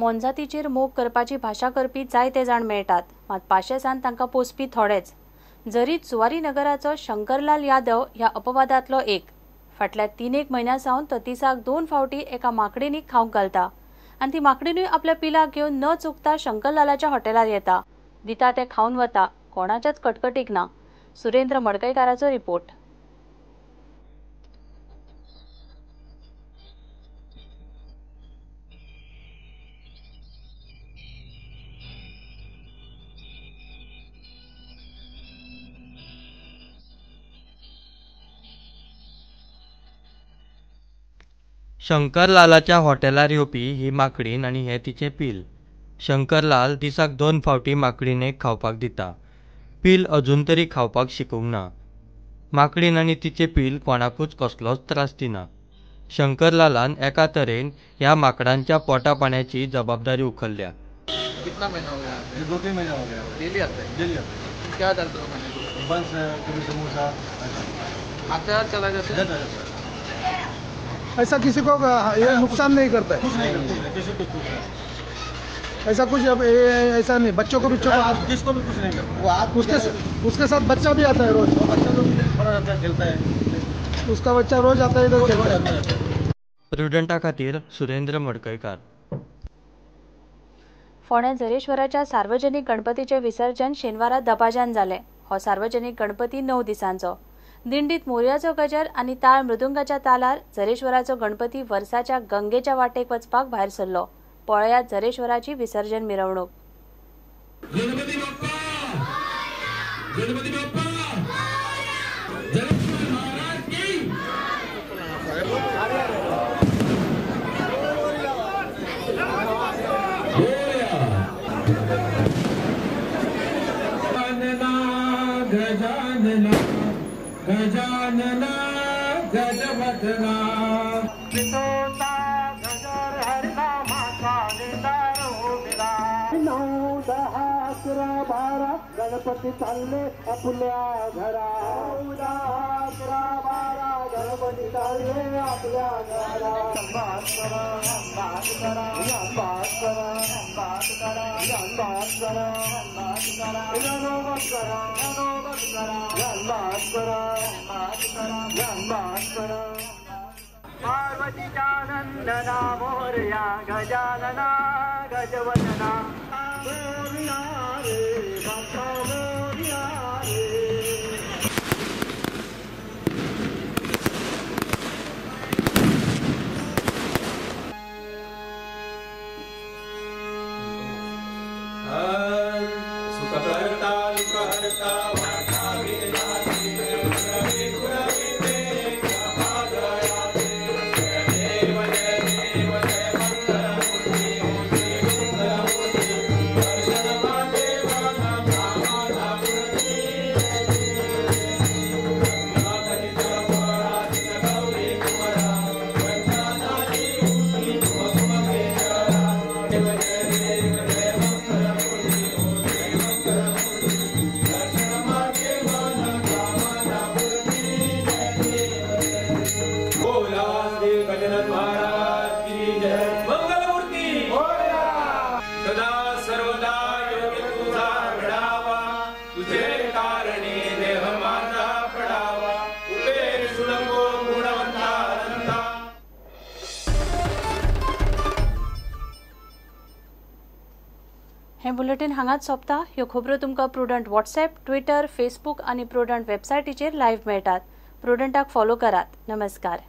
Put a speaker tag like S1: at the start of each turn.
S1: मोनजातीचेर मोग करपाची भाशा करपी जायते जाण मेळटात, मात पाशेसान तांकां पोसपी थोडेच. जरी जुवारी नगराचो शंकरलाल यादव ह्या अपवादांतलो एक. फाटल्या 3-1 म्हयन्यां सावन तो दिसाक 2 फावटी एका माकडिनीक खावंक घालता आनी ती माकडिनूय आपल्या पिलाक घेवन न चुकता शंकरलालाच्या हॉटेलार येता. दिता तें खावन वता, कोणाच्याच कटकटीक ना. सुरेंद्र मडकयकाराचो रिपोर्ट.
S2: शंकरलालाच्या हॉटेलार येवपी ही माकडीन आनी हे तिचें पील. शंकरलाल दिसाक 2 फावटी माकडीनेक खावपाक दिता. पील अजून तरी खावपाक शिकूंक ना. माकडीन आनी तिचें पील कोणाकूच कसलोच त्रास दिना. शंकरलालान एका तरेन ह्या माकडांच्या पोटा पाण्याची जबाबदारी उखलल्या.
S3: कितना महीना हो गया?
S4: 2-3 महीना हो गया.
S3: डेली आता है?
S4: डेली आता है.
S3: क्या डालते हो खाने को?
S4: बस कभी समोसा
S3: आता है, चला जाता है.
S5: ऐसा किसी को ये नुकसान नहीं करता है,
S4: कुछ नहीं करता, किसी को कुछ नहीं,
S5: ऐसा कुछ अब ऐसा नहीं. बच्चों को
S4: किसको भी कुछ नहीं करता.
S5: वो उसके साथ बच्चा भी आता है रोज.
S4: बच्चा तो थोड़ा रहता है, खेलता है.
S5: उसका बच्चा रोज आता है इधर, खेलता है.
S2: प्रुडंटा खातीर सुरेंद्र मडकयकार.
S1: फोंड्या झरेश्वराच्या सार्वजनिक गणपतीचें विसर्जन शेनवारा दबाज्यान जालें. हो सार्वजनिक गणपती 9 दिसांचो. दिंडीत मोरयाचो गजर आनी ताळ मृदुंगाच्या तालार झरेश्वराचो गणपती वर्साच्या गंगेच्या वाटेक वचपाक भायर सरलो. पळयात झरेश्वराची विसर्जन मिरवणूक.
S6: गणपती बाप्पा, गणपती बाप्पा, झरेश्वर महाराज की. गजानना गजानना गजवदना गजर हरिनामाचा निंदारो 9, 10, 11, 12 गणपती चालले आपल्या घरा. 9, 10, 11, 12 गणपती चालले आपल्या घरा. करा करा करा करा करा करा. पार्वतीचानंदना मोरया गजानना गजवदना मोरया रे बाप्पा मोरया रे. सुखकर्ता दुःखहर्ता
S1: हें बुलेटिन हांगाच सोंपता. ह्यो खबरो तुमकां प्रुडंट व्हॉट्सएप, ट्विटर, फेसबूक आनी प्रुडंट वेबसायटीचेर लायव्ह मेळटात. प्रुडंटाक फॉलो करात. नमस्कार.